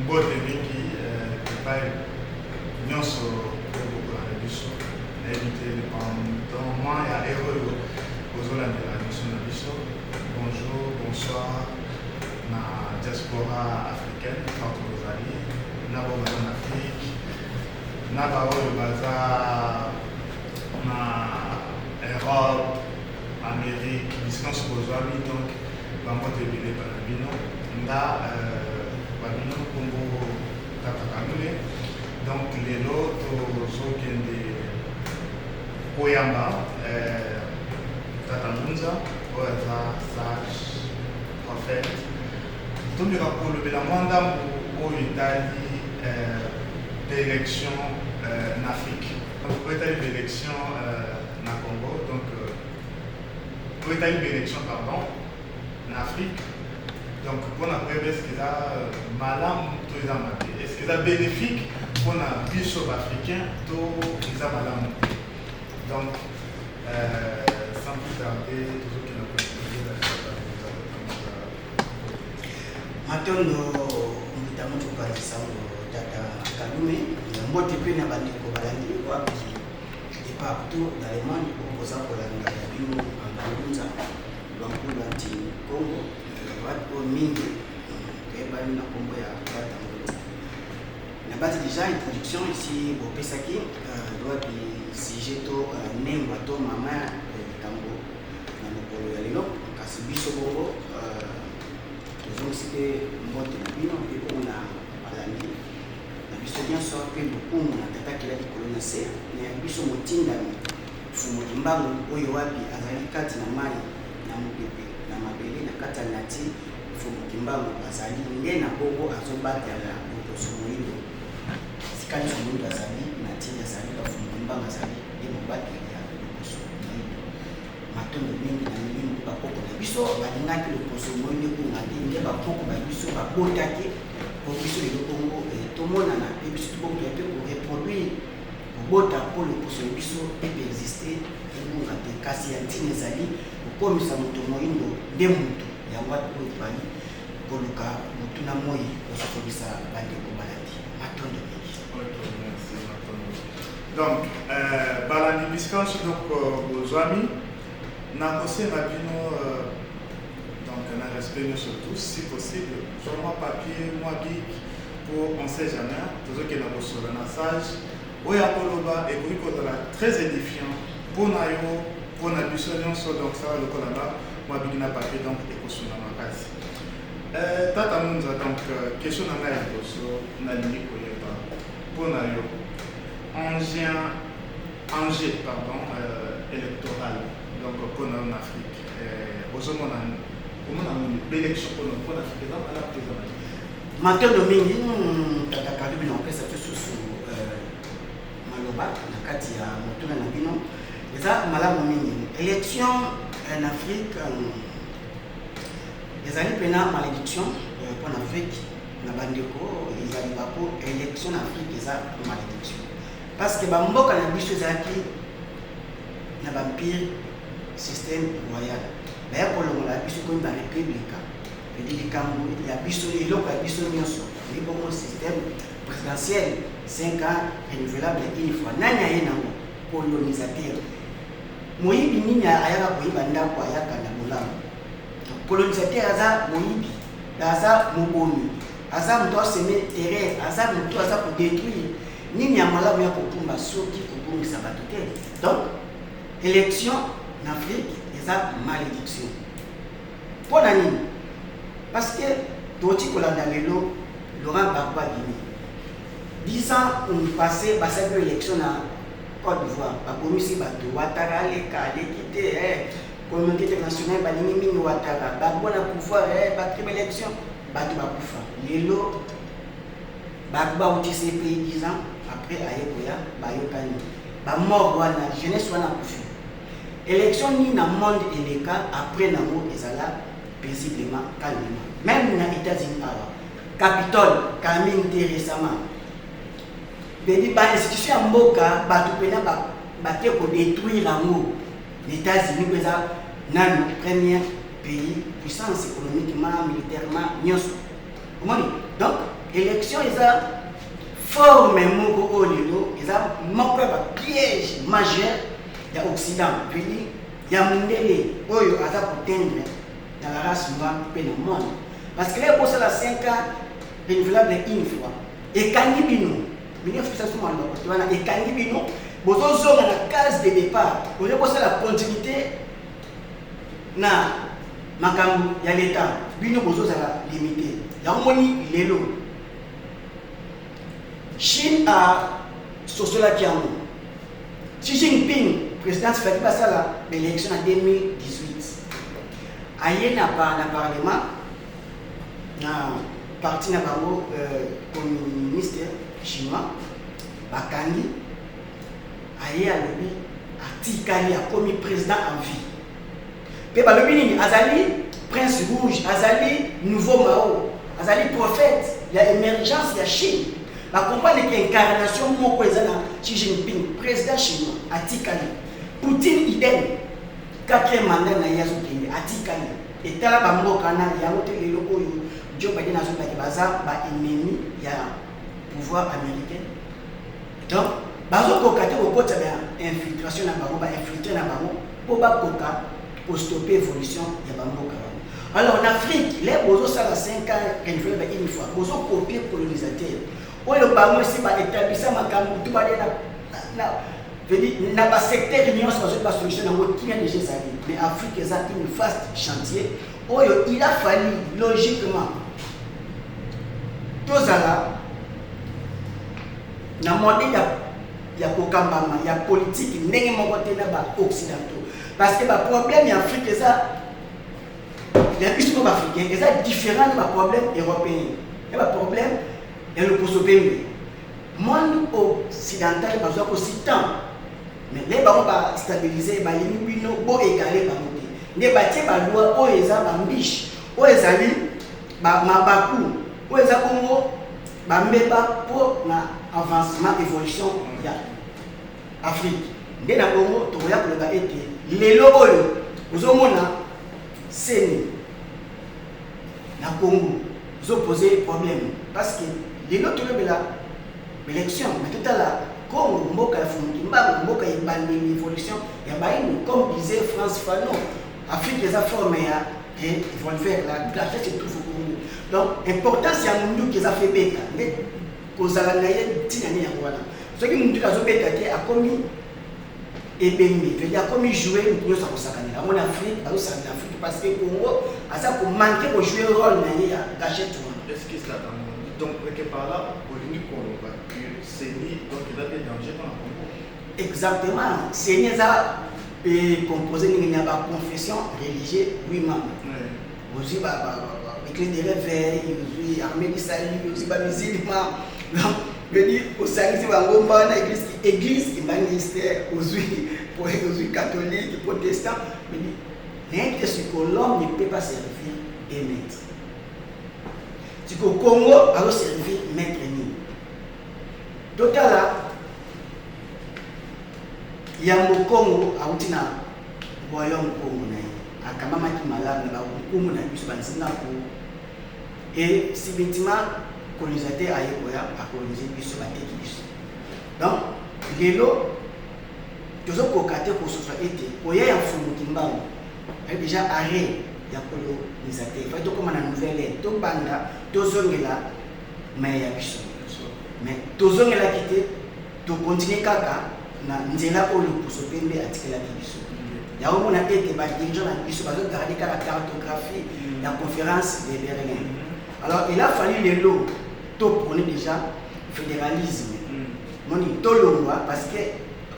Mbote mingi epai nyonso oyo bokolanda biso. Nayebi te dépendamment ya heure oyo bozolandela biso na biso. Bonjour, bonsoir na diaspora africaine partout bozali, na bao baza na Afrique, na baoyo baza na Europe, Amérique, bisika nyonso bozwami. Donc bambote ebele bana bino. Nga babino nkombo Tata Kalule. Donc lelo tozokende koyamba Tata Ngunza oyo aza sage prophète. Tomeka kolobela mwa ndambu oyo etali baélection na Afrique, oyo etali baélection na Congo, donc oyo etali baélection, pardon, na Afrique. Donc mpona koyeba est-ce eza malamu to eza mabe, est-ce eza bénéfique mpona biso baafricain to eza malamu te. Donc sans plus tarder, tozokenda kointroduire. Matondo, mbuta moto kokanisa Tata Kalume. Mbote mpe na bandeko balandi wapi de partout dans le monde oyo boza kolanda ya bino Ngunza Lwankulu Anti Congo, wapi oyo mingi toyebani na nkombo ya Tata Ngunza. Na bati déjà introduction ici bopesaki wapi sujet to nengwa to mama likambo na mokolo ya lelo. Kasi biso bongo tozongisi mpe mbote na bino mpe bongo na balandi na biso nyonso, mpe lokumu na Tata kela likolo na se na ya biso motindami Fumu Kimbangu, oyo wapi azali kati na mai, na mopepe, na mabele, na kati ya nati. Fumu Kimbangu azali nde na bongo azobatela loposo moyindo sika nyonso moyindo azali na ntina azali. Bafumu Kimbangu azali nde mobateli ya loposo moyindo. Matondo mingi na milimo mpe bakoko na biso balingaki loposo moyindo ebunga te, nde bakoko ba biso babotaki po biso lelo bongo tomonana, mpe biso tobongo mpe koreproduire, kobota mpo loposo na biso epe existe, ebunga te. Kasi ya ntina ezali kokomisa moto moyindo nde moto yango wapi oyo tobali koluka motu na moi kosokolisa bandeko balandi. Matondo mingi. Ok, merci, matondo. Donc balandi bisika nyonso, donc bozwami, nakosenga bino donc na respect nyonso tous, si possible zwa mwa papier, mwa bic, po on sait jamais. Tozokenda kosola na sage oyo akoloba ekoki kozala très édifiant mpo na yo, mpo na biso nyonso. Donc sala lokola nga, mwa bic na papier, donc ekosunga makasi. Tata Ngunza, donc question na ngai ya liboso, nalingi koyeba mpo na yo engin enjeu, pardon, électoral. Donc mpo na yo na Afrique, ozomona omona nini baélection mpona Afrique? Eza malamu te, eza mabe? Matondo mingi, Tata Kalubi, na kopesa biso susu maloba na kati ya motuna na bino. Eza malamu mingi. Élection en Afrique ezali mpena malédiction mpo na Afrique na bandeko. Ezali bako élection na Afrique eza malédiction parce que bamboka na biso ezalaki na baempire, système royal. Baya kolongola biso, komi barépublique edi likambo ya biso, eloko ya biso nyonso eli bongo système présidentiel, 5 ans renouvelable une fois. Nani aye nango? Colonisateur. Moyibi nini ayaka koyiba ndako? Ayaka na bolamu. Colonisateur aza moyibi, aza mobomi, aza moto asemer terreur, aza moto aza kodétruire. Nini ya malamu ya kokumba soki kobungisa bato te? Donc élection na Afrique eza malédiction. Mpo na nini? Parce que toti kolanda lelo Laurent Gbagbo abimi. 10 ans passé, basali élection na Côte d'Ivoire, babomisi bato. Ouattara aleka, aleki te. Communauté internationale balingi mingi Ouattara. Gbagbo na pouvoir, batribe élection, bato bakufa. Lelo Gbagbo auti CPI, 10 ans après aye koya, bayokani. Bamort wana, jeunesse wana akufi. Élection nini na monde eleka après nango ezala paisiblement, calmement? Même na États-Unis awa, Capitole kamini te récemment. Bebi bainstitution ya mboka, bato mpena bake kodétruire yango. Na États-Unis mpo eza nano premier pays puissance économiquement, militairement, nyonso omoni. Donc Élection eza forme moko oyo lelo eza moko ya bapiège majeur ya Occident, veni ya mondele oyo aza kotendre na la race noire mpe na monde, parce que lelo bosala 5 ans renouvelable une fois, ekangi bino 1960 wana, ekangi bino, bozozonga na case de départ. Oyo bosala continuité na makambo ya leta, bino bozozala limité. Yango moni lelo Chine asosolaki yango. Xi Jinping, président, faki basala baélection na 2018, aye na parlement, na parti na bango communiste chinois, bakangi. Aye, alobi atikali, akomi président en vie. Mpe balobi nini? Azali prince rouge, azali nouveau Mao, azali prophète ya émergence ya Chine. Bacomprendre ke incarnation moko eza na Xi Jinping, président chinois, atikali. Poutine idem, quatrième mandat na ye azokende, atikali. Etala bamboka na yango te. Lelo oyo Joe Biden azobaki, baza baennemi ya pouvoir américain, donc bazokoka te kokota bainfiltration na bango, bainfiltre na bango mpo bakoka kostopper évolution ya bamboka bango. Alors en Afrique, le bozosala 5 ans renouvelable une fois, bozocopier colonisateur oyo bango esi baétablisa makambo tu balie na basecteur nyonso, bazwi basolution yango, kimia déjà ezali. Mais Afrique eza une vaste chantier oyo il a fallu logiquement tozala na modèle ya kokambama ya politique ndenge moko te na baoccidentaux, parce que baproblème ya Afrique eza ya biso mpo baafricain eza différent na baproblème européen, ya baproblème ya loposo pembe. Monde occidental bazwaka aussi temps, mais nde bango bastabiliser, balingi bino boégaler bango te, nde batie baloi oyo eza bambiche, oyo ezali mabaku, oyo eza bongo bambeba mpo na avancement, évolution ya Afrique. Nde na bongo tokoya koloba ete lelo oyo ozomona CENI na Congo ozopose problème, parce que lelo tolobela élection, mais totala Congo, mboka ya Fumu Kimbangu, mboka ebandeli évolution ya baino. Comme disait Frantz Fanon, Afrique eza forme ya revolver, la gâchette se trouve au Congo. Donc importance ya munduki eza fe beta nde kozala na ye ntina nini? Yango wana soki munduki azobeta te, akomi ebembe, veut akomi jouet, motu nyonso akosakanela yango na Afrique, bazosakanela Afrique, parce que Congo aza komanquer kojouer rôle na ye ya gâchette wana. Excuse la. Donc quelque part là, olingi koloba que CENI donc eza mpe danger mpona Congo? Exactement. CENI eza composé ndenge ya baconfession religieux, oui mama. Ozwi église de réveil, ozwi armée du salut, ozwi bamusulman, donc vedi osangisi bangomba wana, église kimbanguiste, ozwi catholique, protestant. Vedi nayebi te siko, l'homme ne peut pas servir deux maîtres. Siko Congo azoservir maître nini? Totala yambo Congo awuti na royaume Congo na ye, akambamaki malamu na bankumu na biso banzingaku, et subitement colonisateur aye koya acoloniser biso, bateki biso. Donc lelo tozokoka te kososola ete koya ya Mfumu Kimbangu aye déjà arrêt ya colonisateur. Fai tokóma na nouvelle ère, tobanda tozongela maye ya biso, mais tozongelaki te, tocontinuer kaka na nzela oyo loposo pembe atikelaki biso. Yango mona ete badirigeant na biso bazogarder kaka cartographie ya conférence de Berlin. Alors il a fallu lelo toprôner déjà fédéralisme, moni tolongwa, parce que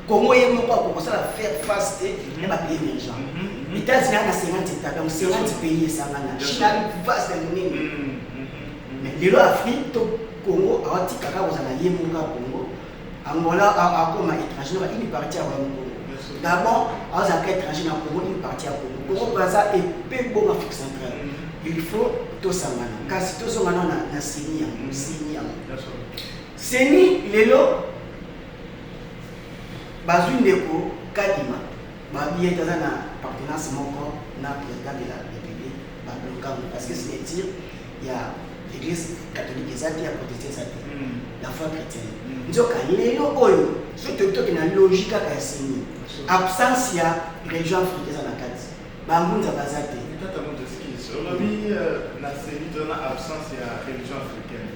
Congo ye moko akokosala faire face te na bapays émergent. États-Unis na 50 états, donc 50 pays esangana. Chine ali vaste ya monene, mais lelo Afrique to Congo awatikaka kozala ye moko ya Congo. Angola akoma étranger na une partie ya royaume Congo, Gabon azalaka étranger na Congo, une partie ya Congo, Congo Braza epe bongo Afrique centrale. Il faut tosangana. Kasi tozongana na CENI yango. CENI yango, CENI lelo bazwi ndeko Kadima, babi ete aza na appartenance moko na président de la République, bablokango parce que signature ya Église catholique eza te, ya protestant eza te, la foi chrétienne. Nzoka lelo oyo, soki toki na logique kaka ya CENI, absence ya religion africaine eza na kati, bangunza baza te. Tata moto, excuse, olobi na CENI toza na absence ya religion africaine,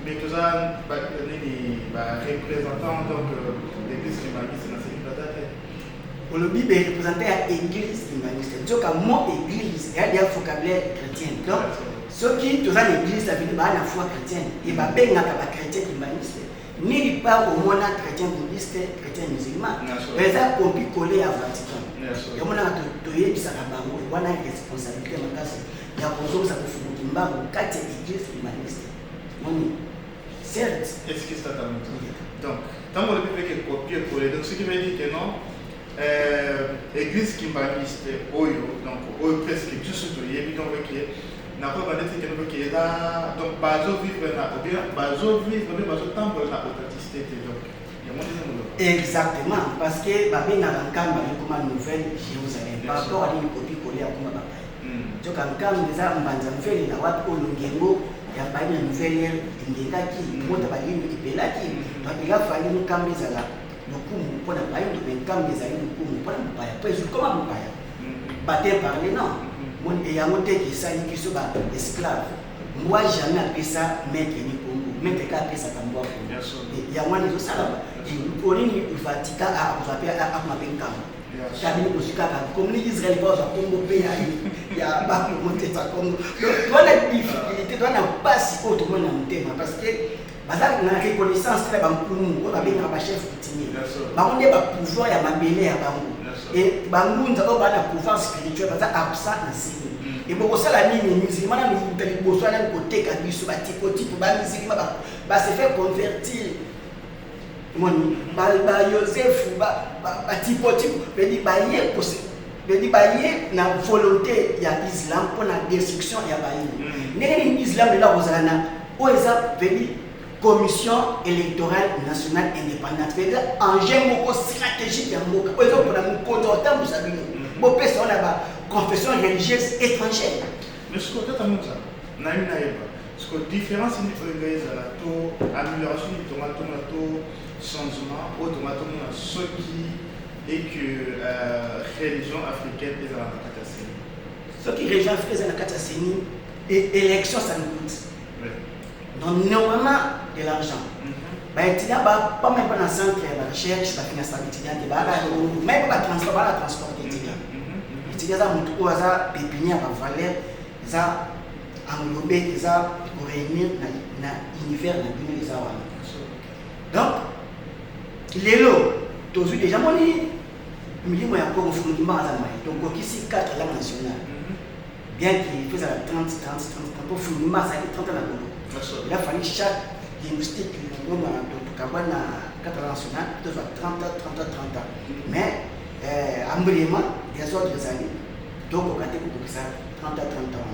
mais toza nini, bareprésentant donc l'église kimbanguiste na CENI baza te. Olobi bareprésentant ya église kimbanguiste, nzoka mot église eya dia vocabulaire chrétien. Donc soki toza na église, aveni baa na foi chrétienne e babengaka bachrétien kimbanguiste. Nulle part omona chrétien bouddhiste, chrétien musulman. Eza copier-coller ya Vatican. Yamonaka toyebisaka bango wana responsabilité makasi ya kozongisa kofumuki mbango kati ya église kimbanguiste, moni certes. Excuse, tata moto, donc ntango olobi mpe ke copier coller, donc ce qui veut dire que non, église kimbanguiste oyo, donc oyo presque biso toyebi, donc ke nakoyeba neti kende ke eza, donc bazovivre na ou bien bazovivre mpe bazotambola na authenticité te, donc yango ndenge moloba. Exactement, parce que babengaka Nkamba ekoma Nouvelle Jérusalem par rapport à nini? Copier-coller ya koma bapaya. Nzoka Nkamba eza mbanza mvele na wapi oyo ngengo ya bayi na nouvelle ère engengaki, mota balino epelaki. Donc il a fallu Nkamba ezala lokumu mpona bayindo, mais Nkamba ezali lokumu mpona mopaya, po ezwi koma mopaya bate parle non. Moni yango te esali biso ba esclave. Mbwa jamais apesa maître ni kombo, maître ka apesaka mbwa kombo. Yango wana ezosalama. Ponini Vatican akozwa mpe akoma mpe Nkamba kabini kozwi kaka komini Israel mpo azwa kombo mpe ya bakongo te, za Kongo. Donc towana difficulté, towana mpasi oyo tomoni na motema, parce que baza na reconnaissance te na bankumu oyo babengaka bachef coutumier. Bango nde bapouvoir ya mabele ya bango. E bangunza oyo baa na pouvoir spirituel baza absent na CENI. Ebokosala nini? Musulman na moto liboso wana koteka biso batipotipo, bamusulman base fait convertir, moni bayosefu batipotipo vedi baye vedi baye na volonté ya islam mpona destruction ya bayini. Ndenge nini islam lelo akozala na oyo eza vedi Commission électorale nationale indépendante, eza enjeu moko stratégique ya mboka oyo ezopona mokonzi akotambusa bino, bopesa wana baconfession religieuse étrangère? Mais sikoyo, tata Musa, nayebi nayeba sikoyo différence nini oyo ngai ezala to amélioration nini tonga tomona to changement oyo tonga tomona soki et que religion africaine ezala na kati ya CENI? Soki religion africaine eza na kati ya CENI, élection, ça nous coûte donc normalement de l'argent. Baétudiant pas même pas na centre ya barecherche, bafinance baétudiant te, baaka même pas batransport, baa na transport te. Étudiant, étudiant aza motu oyo aza pépinière, bavaleur eza englobé, eza koréunir na univers na bino eza wana. Donc lelo tozwi déjà, moni milimo ya Kongo, Fumuki Mbanga aza maye, tokokisi 4 langue nationale, bien qu'il faut ezala 30 30 30 mpo Fumuki Mbanga azalaki 30 na boloko. Il a fallu chaque linguistique tokabwa na 4 langue nationale, tozwa 30 30 30 ans, mais embrayement désordre ezali, tokoka te kokokisa 30 30 ans.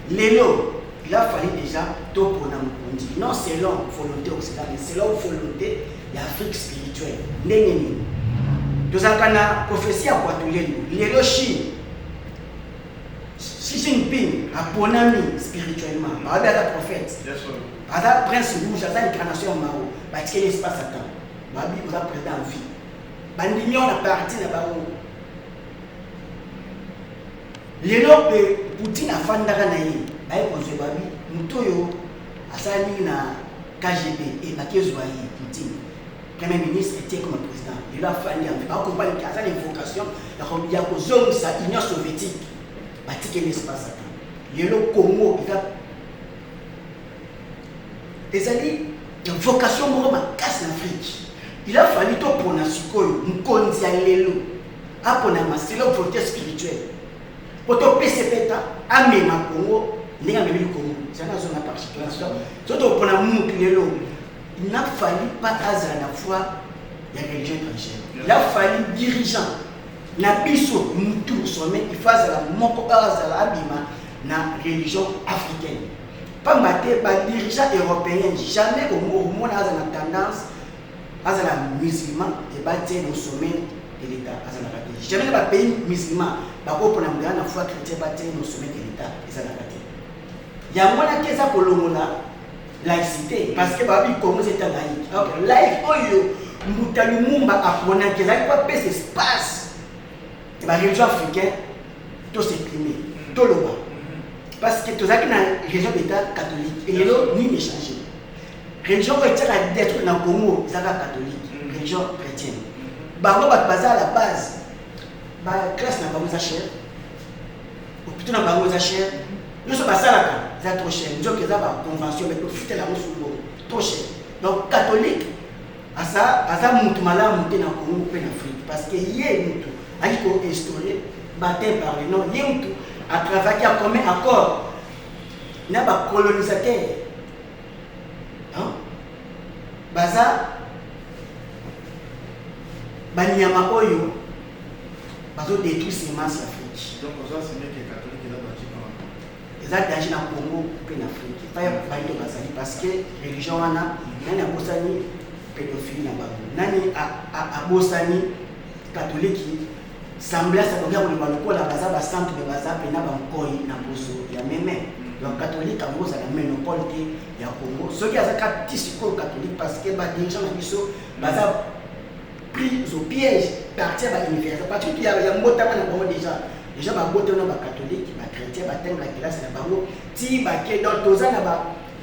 Lelo il a fallu déjà topona mokonzi non selon volonté occidentale, mais selon volonté ya Afrique spirituelle. Ndenge nini tozalaka na prophétie ya Kwatulelu? Lelo Chine, Xi Jinping aponami spirituellement, bawabi aza prophète, aza prince rouge, aza incarnation ya Mao. Batikeli espace ya temps, babi oza président en vie, bandimi wana parti na bango. Lelo mpe Poutine afandaka na ye, baye kozwa, babi moto oyo asala mingi na KGB, ebaki ezwa ye Poutine premier ministre, etie comme président. Lelo afandi en vie, bakompani ke aza na invocation ya kozongisa Union soviétique, batikeli espace ata. Lelo Congo eza ezali vocation moko makasi na Afrique. Il a fallu topona sikoyo mokonzi ya lelo aponama selon volonté spirituelle, po topesa mpe ta amema Congo ndenge amemeli Congo. Zana azonga participation. So topona mutu lelo, il n'a fallu pas azala na foi ya religion étrangère. Il a fallu dirigeant na biso, mutu sommet, il faut azala moko oyo azala abima na religion africaine, pamba te badirigeant européen jamais omona aza na tendance azala musulman ebatie no sommet de l'État, azalaka te. Jamais na bapays musulman bakopona moto aza na foi chrétien batie no sommet de l'État, ezalaka te. Yango wana te eza kolongola laïcité, parce que babi Congo eza laïque. Ok, laïque oyo Mbuta Lumumba aponaki ezalaki po apesa espace bareligion africain to s'exprimer, toloba, parce que tozalaki na religion d'état catholique. Elelo nini échange? Religion oyo etiaka détruire na Congo ezaka catholique, religion chrétienne. Bango bato baza à la base. Baclasse na bango eza cher, hôpitaux na bango eza cher, nyonso basalaka eza trop cher. Nzoki eza baconvention, mais tofutela yango su bongo trop cher. Donc catholique aza mutu malamu te na Congo mpe na Afrique, parce que ye mutu ayaki koinstaurer baptême par le nom, ye mutu atravaillaki à commun accord na bacolonisateur. Baza banyama oyo bazodétruire semence ya Afrique. Donc ozo assumer que catholique eza danger mpona Eza danger na Congo mpe na Afrique epai ya bayindo bazali, parce que religion wana, nani abosani pédophilie na bango? Nani abosani catholique semblance akoki koloba lokola baza basantu, me baza mpena bankoi na poso ya meme? Donc catholique yango ozala monopole te ya Congo. Soki aza kaka ti sikoyo catholique, parce que badirigeant na biso baza pris au piège parti ya bauniversité, parti ya mbotama na bango. Déjà babotama na bacatholique, bachrétien, batanga kelasi na bango ti bake. Donc toza na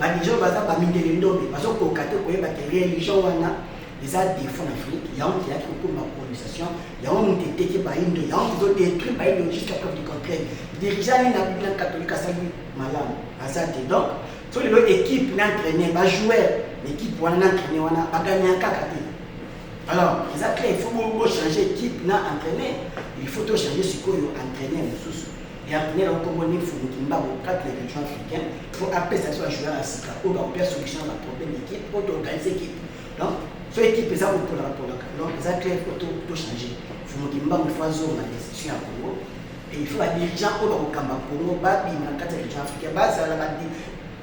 badirigeant baza bamindele ndombe, bazokoka te koyeba ke religion wana eza défaut na Afrique. Yango teyaki kokoma colonisation, yango moto eteki bayindo, yango tozodétruire bayindo jusqu'à preuve du contraire. Dirigeant nini na catholique asali malamu? Aza te. Donc so lelo équipe na entraîneur, bajoueur na équipe wana na entraîneur wana baganyaka kaka te. Alors eza clair, il faut bochanger équipe na entraîneur. Il faut tochanger sikoyo entraîneur mosusu. Et entraîneur okombo ni Mfumu Kimbangu kati na religion africaine, faut apesa biso bajoueur ya sika oyo bakopia solution na baproblème équipe, oyo toorganiser équipe. Donc so équipe eza kopolaka polaka, donc eza clair, faut tochanger Mfumu Kimbangu, il faut azonga na institution ya Congo. Et il faut badirigeant oyo bakokamba Congo babima na kati ya religion africaine, bazala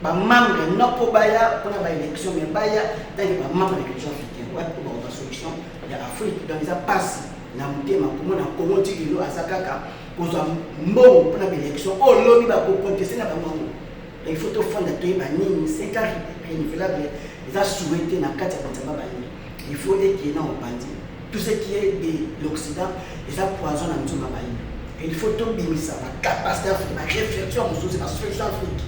bamembre, non mpo baya mpona baélection, mais baya ntange bamembre ya religion africaine wapi mpo bakoka solution ya Afrique. Donc eza mpasi na motema komona Congo ti lelo aza kaka kozwa mbongo mpona baélection oyo lobi bakocontester na bango. Donc il faut tofanda, toyeba nini. 5 ans renouvelable eza souhaité na kati ya banzamba bayingi. Il faut ekee na mopanzi. Tout ce qui est de l'Occident eza poison na nzonga bayingi. Et il faut tobimisa bacapacité Afrique, baréflexion mosusu, basolution Afrique.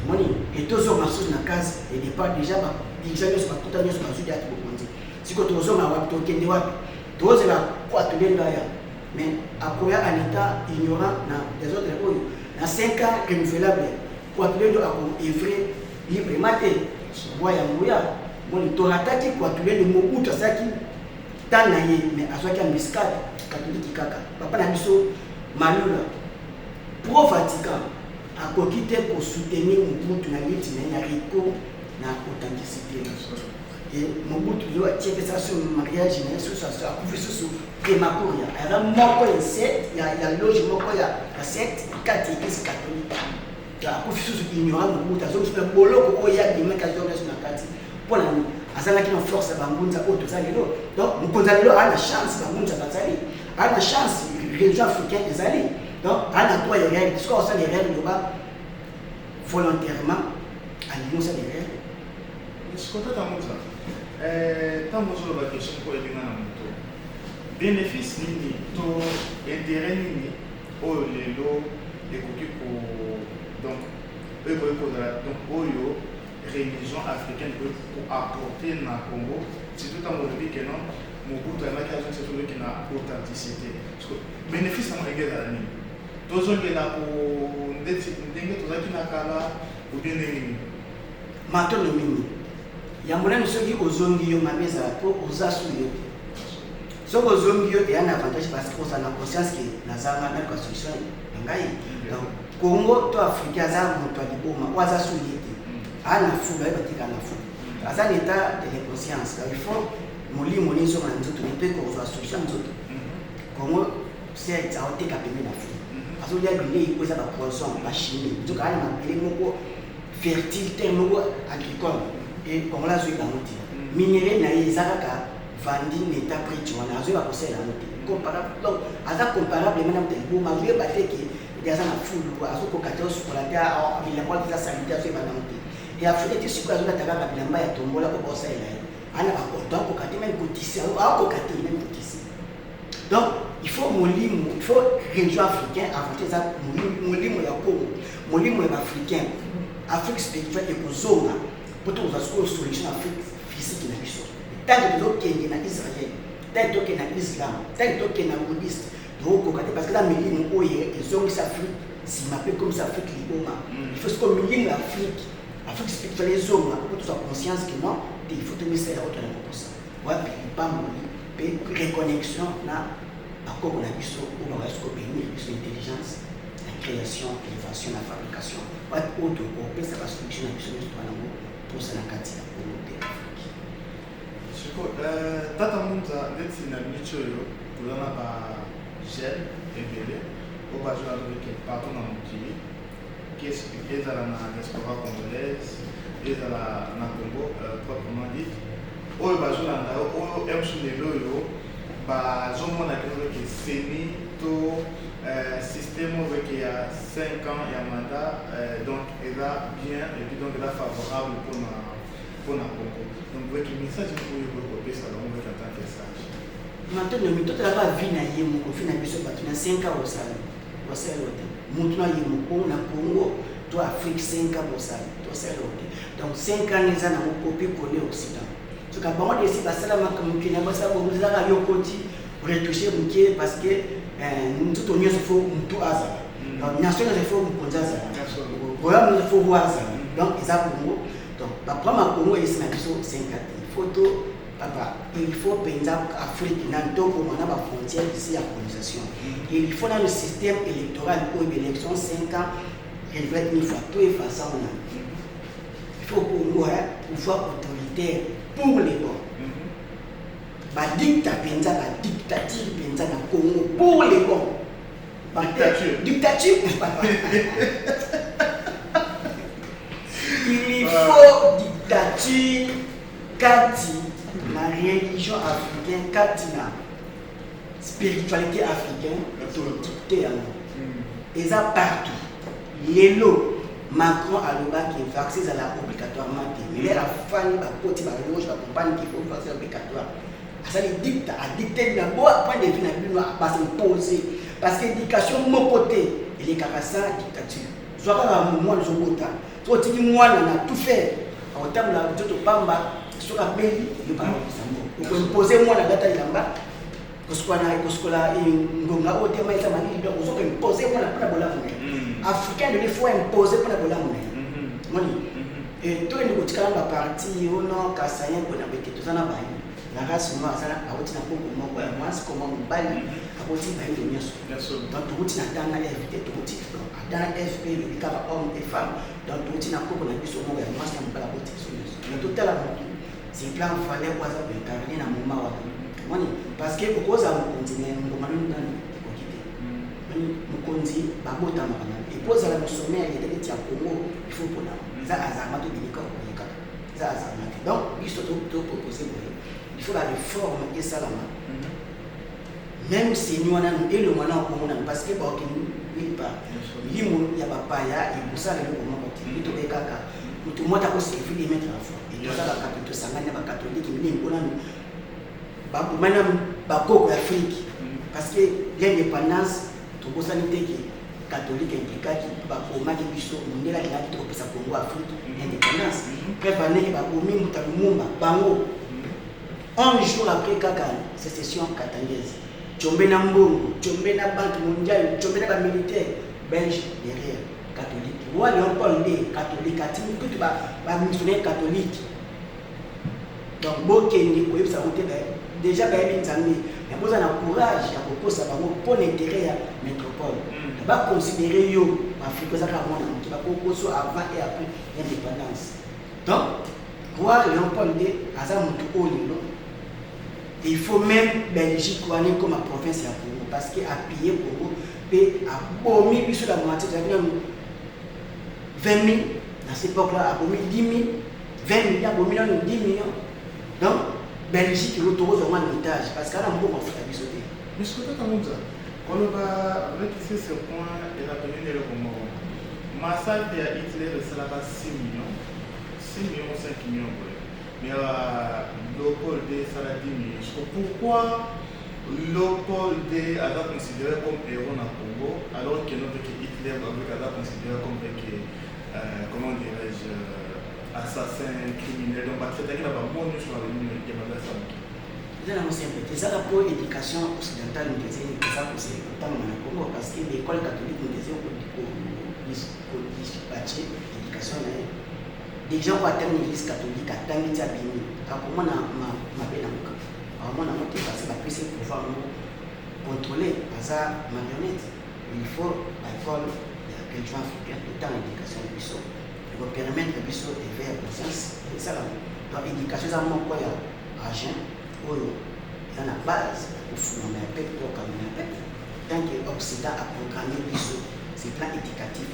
Tomoni etozonga susu na case de départ. Déjà badirigeant nyonso bakuta nyonso bazwi date bokonzi. Sikoyo tozonga wapi? Tokende wapi? Tozela po atolendo aya, mais akoya en état ignorant na désordre oyo na 5 ans renouvelable. Po atolendo akoœuvrer librement te bwa ya nguya. Moni torataki po atolendo. Mobutu asalaki temps na ye, mais azwaki embuscade catholique kaka. Papa na biso Malula, pro Vatican, akoki te kosoutenir Mobutu na lutte na ye na recours na authenticité. E Mobutu yo atie pesa so mariage na ye susu, akufi susu prémakuria. Aza moko ya secte ya loge moko ya secte kati église catholique. Akufi susu ignorant. Mobutu azongi susu na boloko oyo abimaki, azongi susu na kati. Mpo na nini? Azalaki na force ya bangunza oyo toza lelo. Donc mokonzi ya lelo aa na chance, bangunza bazali, aa na chance, religion africaine ezali. Donc aa na droit erreur. Soki osala erreur, loba volontairement alingi osala erreur. Sikoyo tata Muza, ntango ozoloba, question moko elinga na moto: bénéfice nini to intérêt nini oyo lelo ekoki ko, donc oyo ekoki kozala, donc oyo religion africaine ekoki koapporter na Congo, surtout ntango olobi ke non, Mobutu ayambaki, azongisa toloki na authenticité? Bénéfice yango ndenge ezala nini? Tozongela ko ndeti ndenge tozalaki na kala ou bien ndenge nini? Matondo mingi. Yango nani, soki ozongi yo mabe ezala mpo oza su yo te. Soki ozongi yo, eya na avantage, parce que ozala na conscience ke nazanga naluka solution na ngai. Donc Congo to Afrique aza moto ya liboma oyo aza su ye te, aa na fulu, ayeba tika na fulu, aza na état de l'inconscience. Donc il faut molimo nini ezonga na nzoto mpe kozwa solution ya nzoto. Congo certes aoteka pembe na fulu, azolia bilei oyo eza bapoison, bachimie, nzoka aa na mabele moko fertile, terre moko agricole. E Congolais azoyeba yango te. Minerai na ye eza kaka vandi na état brut wana, azoyeba kosalela yango te. Donc aza comparable na moto ya liboma, azoyeba te ke Nde aza na fulu, azokoka te, osukola te, bilamba wana eza salite, azoyeba nango te. E Afrika te, sikoyo azolata kaka bilamba ya tombola oyo baosalela ye, ana bakoto, akoka te même kotisi, akoka te même kotisi. Donc il faut molimo, il faut religion africain aventure, eza molimo ya Congo, molimo ya baafricain, Afrique spirituelle ekozonga mpo tokozwa sikoyo solution na Afrique physique na biso. Ntango tozokende na Israel, ntango tokende na islam, ntango tokende na bouddhiste, tokokoka te, parce que eza milimo oyo ezongisa Afrique nsima mpe ekomisa Afrique liboma. Il faut sikoyo milimo ya Afrique, Afrique spirituelle ezonga mpo tozwa conscience que non te, il faut tomisala oyo tona koposa wapi lipamboli mpe reconnexion na bakoko na biso oyo bakoya sikoyo bénir biso intelligence na création, invention na fabrication, wapi oyo tokopesa basolution na biso nyonso towana yango mposa na kati ya Congo mpe Afrique. Siko tata Ngunza, ndeti na miniti oyo toza na bajeune ebele oyo bazolanda partout na mokili, ezala na diaspora congolaise, ezala na Congo proprement dit, oyo bazolanda oyo emsu lelo oyo bazomona ke CENI to système oyo ke ya 5 ans ya mandat, donc eza bien et puis donc eza favorable mpona Congo. Donc weki message oyo okoki kopesa bango weki en tant que sage? Matondo, mitotalaka vie na ye moko, vie na biso bato na 5 ans osala, osala te motu na ye moko na Congo to Afrique. 5 ans bosala, tosala te. Donc 5 ans eza nango copie coller Occident. Soka bango desi basalamaka mokili na basala bongo, ezaka yo koti retouche moke, parce que nzoto nyonso faut motu azala, donc nation nyonso faut mokonzi azala, royaume nyonso faut roi azala. Donc eza bongo. Donc baprogramme ya Congo eyesi na biso 5 ans te. Il faut to papa, il faut mpenza Afrique na tokoma na bafrontière ici ya colonisation. Il faut nano système électoral oyo élection 5 ans renouvelé une fois, to efasa wana. Il faut Congo pouvoir autoritaire pour les bons, badicta mpenza, badictature mpenza na Congo pour les bons. Dictature. Dictature, papa. Il faut dictature kati na religion africaine, kati na spiritualité africaine, todicte yango. Eza partout. Lelo Macron alobaki vaccin ezala obligatoirement te, mais lelo afandi, bakoti baloge, bakompane qu'il faut vaccin obligatoire. Asali dicta, adicte na bo point de vue na bino, basimpose, parce que éducation moko te elekaka sans dictature. Zwa kaka mwana ozobota, soki otiki mwana na tout faire, akotambola nzoto pamba. Soki abeli, yo bakokisa ngo, okoimpose mwana alata elamba, kosukola, kosukola ngonga oyo te, mai eza malili. Donc ozo koimpose mwana mpona bolamu na ye. Africain lelo, faut impose mpona bolamu na ye. Moni tokende kotikala na baparti ono kasayen mpona bete toza na bayi na race noire, aza awuti na koko moko ya mwasi koma mobali, akoti bayindo nyonso. Donc tokoti na Adam na Eve te, tokoti Adam na Eve mpe elobi kaka homme et femme. Donc tokoti na koko na biso moko ya mwasi na mobali, akoti biso nyonso. Donc totala motu sur plan valeur oyo aza koincarne na moment wana. Moni, parce que okozala mokonzi me ngoma nini nani ekoki te. Moni, mokonzi babotamaka nani, ekozala mosommet ya leta neti ya Congo, il faut mpona eza azarma to bilika okoye kaka, eza azarma te. Donc biso topropose boye: il faut baréforme esalama, même CENI wana elongwa na Kongo nanu, parce que bakokende nulle part. Milimo ya bapaya ekosala eloko moko te. Mpo tobe kaka moto moko akoservi de maître à foi, toza bakatolike, tosangani na bakatolike mingi mpo nanu babomani na bakoko ya Afrique, parce que l'indépendance, tobosani te ke catholique implikaki mpo babomaki biso. Mondele alingaki tokopesa Congo, Afrique indépendance. Preuve andenge babomi moto ya Lumumba bango 11 jours après kaka sécession katangaise. Tshombe na mbongo, Tshombe na Banque mondiale, Tshombe na bamilitaire belge derrière, catholique. Roi Léopold nde catholique atindi kutu bamissionnaire catholique. Donc bokende koyebisa bango te, déjà bayebi Nzambe, mais boza na courage ya kokosa bango mpo na intérêt ya métropole. Baconsidere yo Afrique eza kaka mwana moke, bakokoso avant et après l'indépendance. Donc roi Léopold nde aza motu oyo lelo il faut même Belgique wana ekoma province ya Congo, parce que apille Congo mpe abomi biso la moitié. Tozalaki nanu 20 000 na cette époque là, abomi 10 000, 20 millions, abomi nanu 10 millions. Donc Belgique oyo tokozwa mwa otage, parce que ana mbongo afuta biso te. Mais soki tata Ngunza, Koloba avec ce point erappeler nde eloko moko. Massacre ya Hitler esalaka 6 millions, 6 millions, 5 millions boye, mais ya Léopold II esala 10 millions. So pourquoi Léopold II aza considéré comme héros na Congo, alors que notre Hitler avec aza considéré comme que comment dirais-je, assassin, criminel? Donc batraitaki na bango nyonso na banini ya mabe asalaki. Eza nango simple te. Ezaka mpo éducation occidentale moto eza kotangama na Congo, parce que l'école catholique moto eza kodispatcher éducation na ye. Déjà ko atangi église catholique, atangi ti abimi, akomona mabe na moka, akomona yango te, parce que bapesi pouvoir moko contrôlé, aza marionnette. Il faut baécole ya religion africaine etanga éducation na biso, ekopermettre biso éveil ya conscience esalama. Donc éducation eza moko ya agent oyo eza na base ya kofungama ya peuple to okangama ya peuple. Tant que Occident aprogramme biso ce plan éducatif,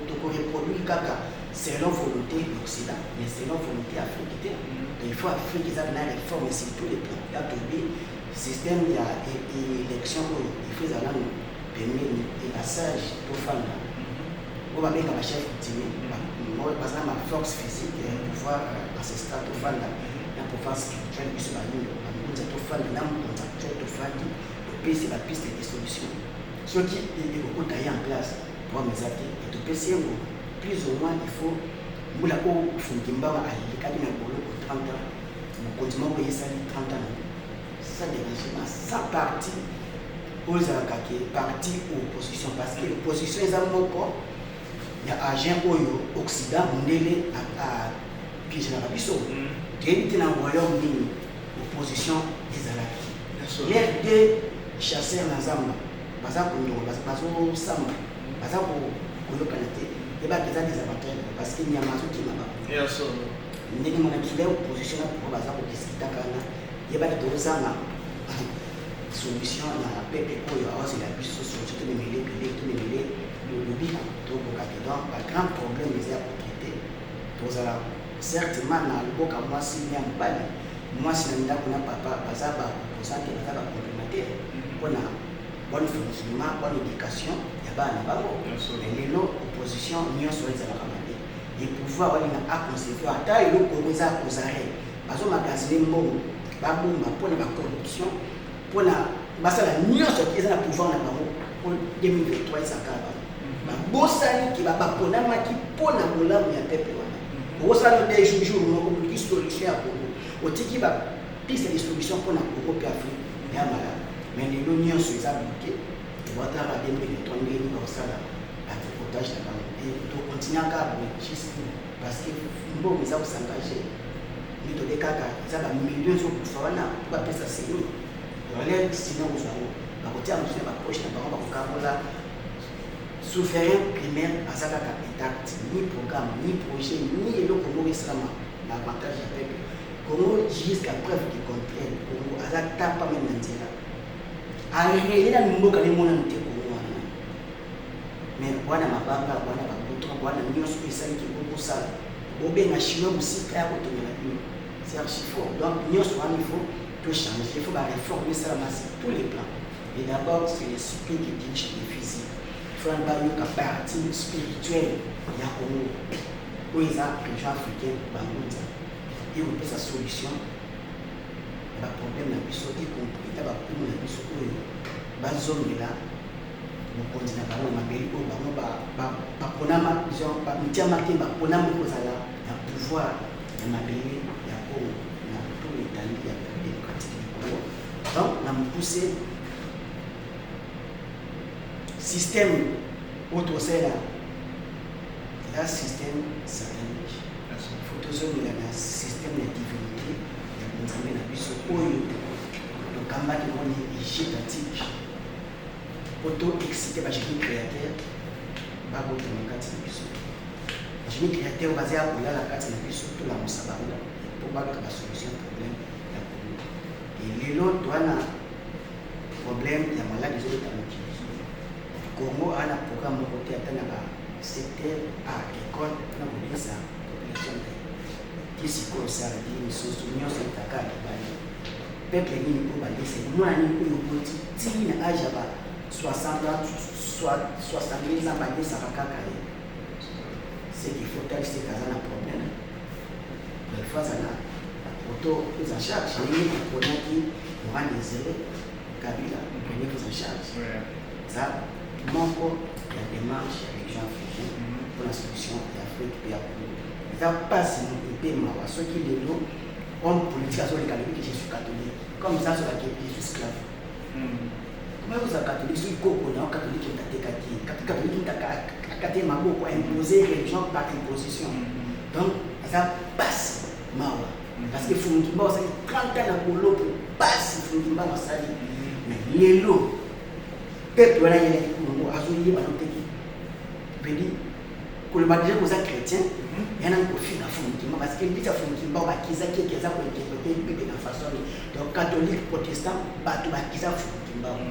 tokoreproduire kaka selon volonté l'Occident, mais selon volonté Afrique te. Donc il faut Afrique eza na réforme sur tous les plans. Ya toyebi système ya élection oyo, il faut ezala nanu pembeni e basage tofanda oyo babenga bachef coutumier, baza na force physique, pouvoir ancestral. Tofanda na pouvoir spirituel, biso bayindo bangunza, tofanda na mokonzi actuel, tofandi, topesi bapiste de solution. Soki ekokota ye en place, problème eza te. E topesi yango plus ou moins. Il faut mbula oyo Funki Mbanga alekaki na boloko 30 ans, mokonzi moko eyesali 30 ans sans dérangement, sans parti oyo ezalaka ke parti opposition, parce que opposition eza moko ya agent oyo Occident, mondele apiégelaka biso. Toyebi te na royaume nini opposition ezalaki. Les deux chasseurs na zamba baza kondonga, bazosamba, baza koyokana te, yebaka eza désavantage, parce que nyama azokima bango. Ndenge mona biso le opposition na pouvoir baza kodiscutaka wana, yebaki tozanga solution na peuple oyo awazela biso solution. Tomemele bile, tomemele lobiko, tokoka te. Donc bagrand problème eza ya kotraiter. Tozala certainement na loboka mwasi ya mobali, mwasi na ndako na papa, baza baopposant te, baza bacomplémentaire mpona bonne fonctionnement, bonne éducation ya bana na bango. Mais lelo opposition nyonso ezalaka mabe e pouvoir walinga aconserve ata eloko oyo eza kozare. Bazomagasine mbongo, babomba mpona bacorruption, mpona basala nyonso eza na pouvoir na bango mpo 2023 ezaka bango. Babosani ke baponamaki mpona bolamu ya peuple wana. Okosala no de jour moko, oluki solution ya Congo, otiki bapiste de solution mpona Congo mpe Afrique ya malamu. Mais lelo nyonso eza bloqué. Tobataka 2023 ndenge nini bakosala batripotage na bango e tokontinue kaka boye juste parce que mbongo eza kosengage nde tobe kaka eza bamillion ezokufa wana mpo bapesa seni relève. Sino kozwa yango, bakotia mosusu na bapoche na bango, bakokabola. Souverain primaire aza kaka intact, ni programme, ni projet, ni eloko moko esalama na avantage ya peuple Congo. Jusqu'à preuve du contraire, Congo aza tapa même na nzela areye na mboka nemonanu te Congo wana. Mais wana mabanga wana, bagoudron wana nyonso esaliki bokosala, bobenga Chinois mosika ya kotongela bino, c'est archi faux. Donc nyonso wana il faut tout changer, il faut baréforme esalama sur tous les plans. Et d'abord, c'est l'esprit qui dirige le physique. Il faut bayoka partie spirituelle ya Congo oyo eza région africaine bangunza, ekopesa solution ya baproblème na biso, y compris na bakumu na biso oyo bazongela mokonzi na bango na mabele oyo bango baponama, mitiama te, baponama kozala na pouvoir ya mabele ya Congo na tout l'étendue ya République démocratique du Congo. Donc na mokuse, système oyo tokosalela eza système satanique. Faut tozongela na système ya divinité ya bonzambe na biso oyo tokambaki yango ni Égypte antique, po to excite bagénie créateur babotama kati na biso. Bagénie créateur baza ya kolala kati na biso, tolamusa bango mpo baluka basolution problème ya Congo. E lelo toa na problème ya maladi ezobeta mokili. Congo aa na programme moko te, ata na basecteur agricole, mpona kolesa population na ye. Ti sikoyo sardi misusu nyonso etaka libanda. Peuple nini oyo balesa mwana nini oyo okoti ti na age ya ba 60 ans, 70 ans, banyesaka kaka ye, ce qu'il faut talisa aza na problème. Il faut azala auto prise en charge, ndenge toponaki Laurent Désiré Kabila, premier prise en charge. Eza moko ya démarche ya Légion africaine mpona solution ya Afrique mpe ya Congo. Eza mpasi mpe mawa soki lelo homme politique azoleka, alobi ke "Je suis catholique", comme ça azolaka "Je suis esclave". Comment ozala catholique soki koko na yo catholique atekaki, catholique akati ye maboko, imposer religion par imposition? Donc eza pasi, mawa, parce que Fumu Kimbangu asali 30 ans na boloko. Pasi Fumu Kimbangu asali, mais lelo peuple wana yelaki Kongo azoyeba no teki pedi koloba déjà koza chrétien ya nani kofinga Fumu Kimbangu, parce que liti ya Fumu Kimbangu bakizaki eke eza kointerpréter Bible na façon. Donc catholique, protestant, bato bakiza Fumu Kimbangu.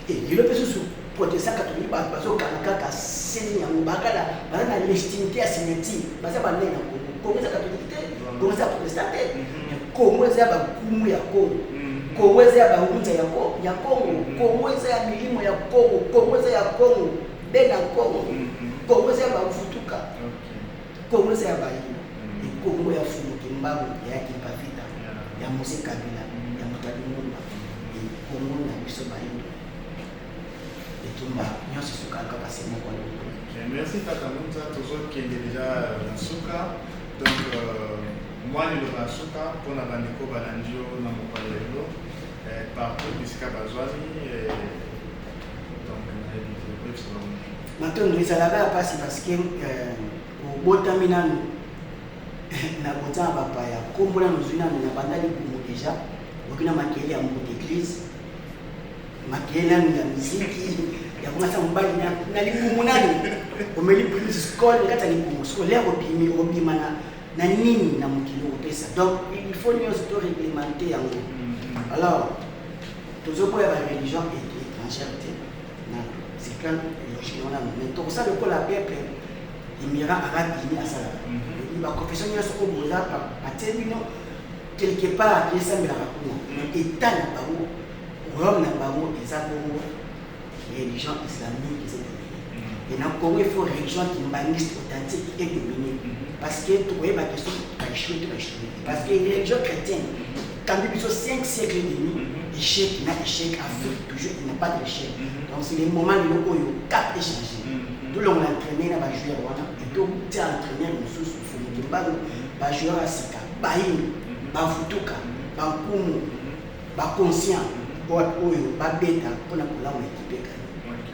Lelo mpe susu protestant, catholique, bato bazokanga kaka seni yango, bakala baza na légitimité ya signature. Baza banai na Kongo? Kongo eza catholique te, Kongo eza protestant te. Kongo eza ya bakumu ya Kongo, Kongo eza ya bangunza ya Kongo, Kongo eza ya milimo ya Kongo, Kongo eza ya Kongo be na Kongo, Kongo eza ya bavutuka, Kongo eza ya bayina. Kongo ya Fumu Kimbangu, ya Kimpa Vita, ya Mzee Kabila, ya moto Lumumba, Kongo na biso bayindo. Etumba nyonso esukaka kaka se moko. Merci Tata Ngunza, tozokende déjà na suka. Donc mwa liloba ya suka mpona bandeko balandi yo na mokolo lelo partout bisika bazwami. Donc nayebi te, oyebisa bango. Matondo. Ezalaka ya mpasi parce que obotami nanu na kota ya bapaya, nkombo nanu ozwi nanu na banda libumu, déjà okoki na makele ya moto église, makele nanu ya miziki ya komasa mobali na libumu, nanu omeli plus Skol na kati ya libumu. Scolaire obimi, obima na nini na mokili okopesa? Donc il faut nyonso to réglementer yango. Alors tozoboya bareligion étrangère te na c'est plan logique wana, mais tokosala lokola peuple Émirats arabes unis asalaka. Baconfession nyonso oyo boza batie bino quelque part, esambelaka kuna, mais état na bango, royaume na bango eza bongo religion islamique eza dominer. Et na Congo, il faut religion kimbanguiste authentique et dominer, parce que tokoyeba question baéchoué to baéchoué te, parce que religion chrétienne kambi biso 5 siècles et demi, échec na échec. Afrique toujours, il n'y a pas d'échec. Donc c'est le moment lelo oyo cap échangé, tolongola entraîneur na bajoueur wana et totia entraîneur mosusu, Fumu Kimbangu, bajoueur ya sika, bayindo, bavutuka, bankumu, baconscient oyo babeta mpona kolamu équipe ekani.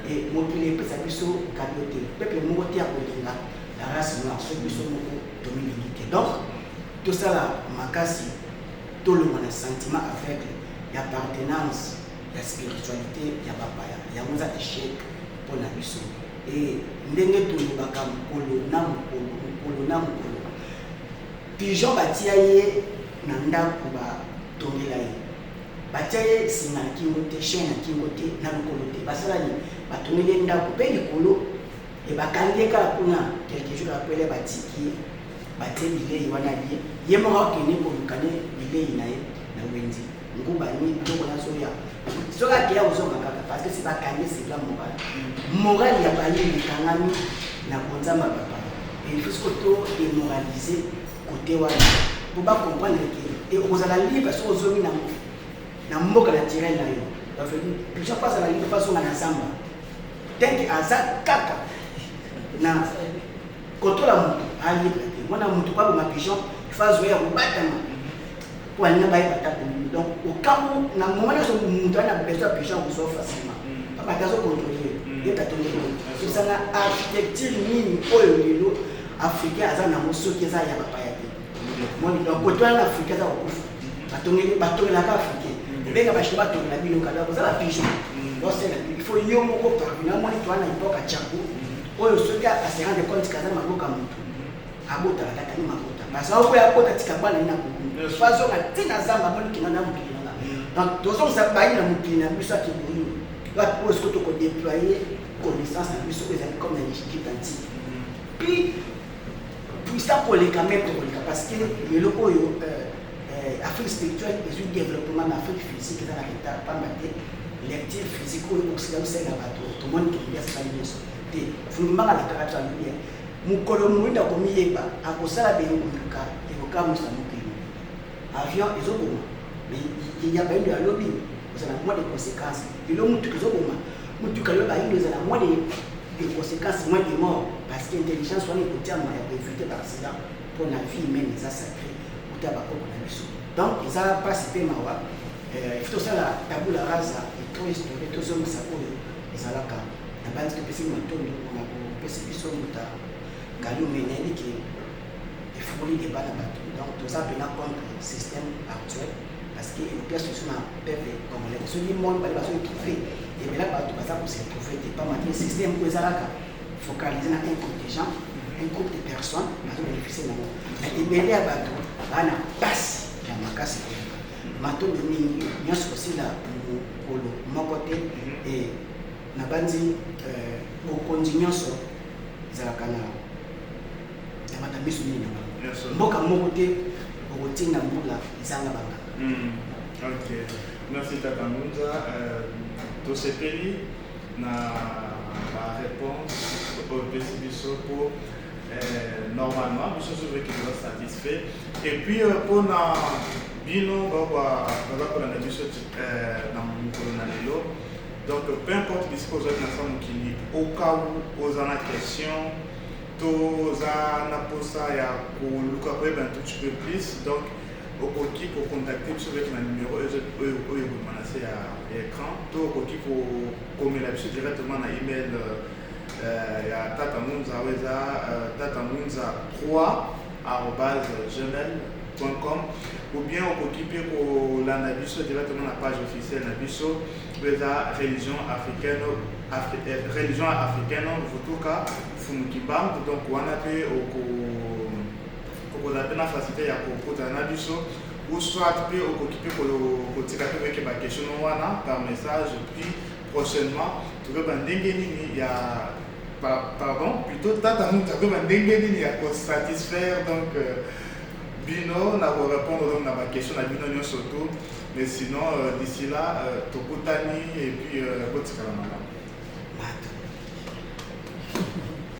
E mokili epesa biso cadeau te, peuple moko te ya kolinga la race noire soki biso moko tomilingi te. Donc tosala makasi, tolongwa na sentiment aveugle ya appartenance ya spiritualité ya bapaya. Yango eza échec mpona biso. E ndenge tolobaka mokolo na mokolo, mokolo na mokolo, pigeon batia ye na ndako, batongela ye, batia ye singa na kingo te, chaîne na kingo te, na lokolo te. Basala nini? Batongeli ye ndako mpe likolo e bakangi ye kaka kuna. Quelques jours après, batiki ye, batie bilei wana, lie ye moko, akende koluka ne bilei na ye na wenze, nguba ni biloko nazoya. Soki akeya, kozonga kaka, parce que si bakangi, c'est la morale. Morale ya bayini ekangami na bonzamba bapaya. Et il faut siko to démoraliser côté wana po bacomprendre ke okozala libre soki ozongi na mboka naturel na yo. Pigeon mpo azala libre, mpo azonga na zamba, tant que aza kaka na kotola motu, alibre te. Mwana motu po aboma pigeon, il faut azwa ya kobatama po alinga bayeba ta kolimi. Donc okambo na moment nyonso moto aza na besoin ya pigeon, akozwa facilement, papa te azocontrôle ye, tatongeli. Tosanga architecture nini oyo lelo africain aza nango soki eza ya bapaya te? Donc kote wana africain aza kokufa. Batongelaka africain, ebenga bachinois batongela bino kala, koza bapigeon osala. Il faut yo moko parvenir. Amoni toa na époque ya Tshangu oyo, soki ase rendre compte kaza maboko ya motu, abotaka tatani mabota, parce que okoya abota tika bana ye na koku, fa azonga ntina zamba, amoni kinga na mokili nanga. Donc tozongisa bayi na mokili na biso akibonini oyo sikoyo tokodéployer connaissance na biso oyo ezali comme na Égypte antique, puis puissant koleka, même tokoleka, parce que lelo oyo Afrique spirituelle ezwi développement, na Afrique physique eza na retard, pamba te. Lecture physique oyo occident osalela bato, tomoni ke asali nyonso te. Fulumbanga alakaka biso, alobi mokolo moyindo akomiyeba, akosala bengunduka ekokamwisa mokili. Avion ezoboma, mais ya bayindo alobi ozala moins de conséquences. Lelo mutuka ezoboma, mutuka lelo bayindo ezala moins de conséquences, moins de mort, parce que intelligence wana ekotiama ya koéviter baaccident, mpo na vie humaine eza sacré uta bakoko na biso. Donc eza mpasi mpe mawa. Il faut tosala tabula rasa et restaurer, tozongisa oyo ezalaka na bandi. Topesi matondo mpona kopesa biso moto Kalume. Nayebi ke efungoli débat na bato. Donc toza mpenza contre système actuel, parce que ekopia solution na peuple congolais. Soki monde bali bazoretrouver ebela, bato baza kose retrouver te, pamba te système oyo ezalaka focalisé na un groupe de gens, un groupe de personnes bazobénéficie nango, mais ebele ya bato baa na pasi ya makasi koleka. Matondo mingi nyonso kosila mokolo moko te. E nabandi bokonzi nyonso ezalaka na bato miso mingi na bango. Mboka moko te okotinda mbula ezanga banganga. Ok, merci Tata Ngunza. Tosepeli na baréponse oyo opesi biso po normalement biso soki toza satisfait. Et puis mpona bino baza kolanda biso na mokolo na lelo, donc peu importe bisika ozwaki na sa mokili, au cas où oza na question to oza na mposa ya koluka koyeba un tout petit peu plus, donc okoki kocontacter biso avec na numéro oyo ekobima na se ya écran, to okoki kokomela biso directement na email ya Tata Ngunza oyo eza tatangunza3@gmail.com, ou bien okoki mpe kolanda biso directement na page officielle na biso oyo eza Religion africaine Vutuka Fumu Kimbangu. Donc wana mpe okozala mpe na facilité ya kokutana na biso, ou soit mpe okoki mpe kotika mpe koyeke baquestion no wana par message. Puis prochainement tokoyeba ndenge nini ya, pardon, plutôt Tata Mutu akoyeba ndenge nini ya kosatisfaire donc bino na korépondre donc na baquestion na bino nyonso tout. Mais sinon, d'ici là, tokutani et puis botikala malamu. Mato.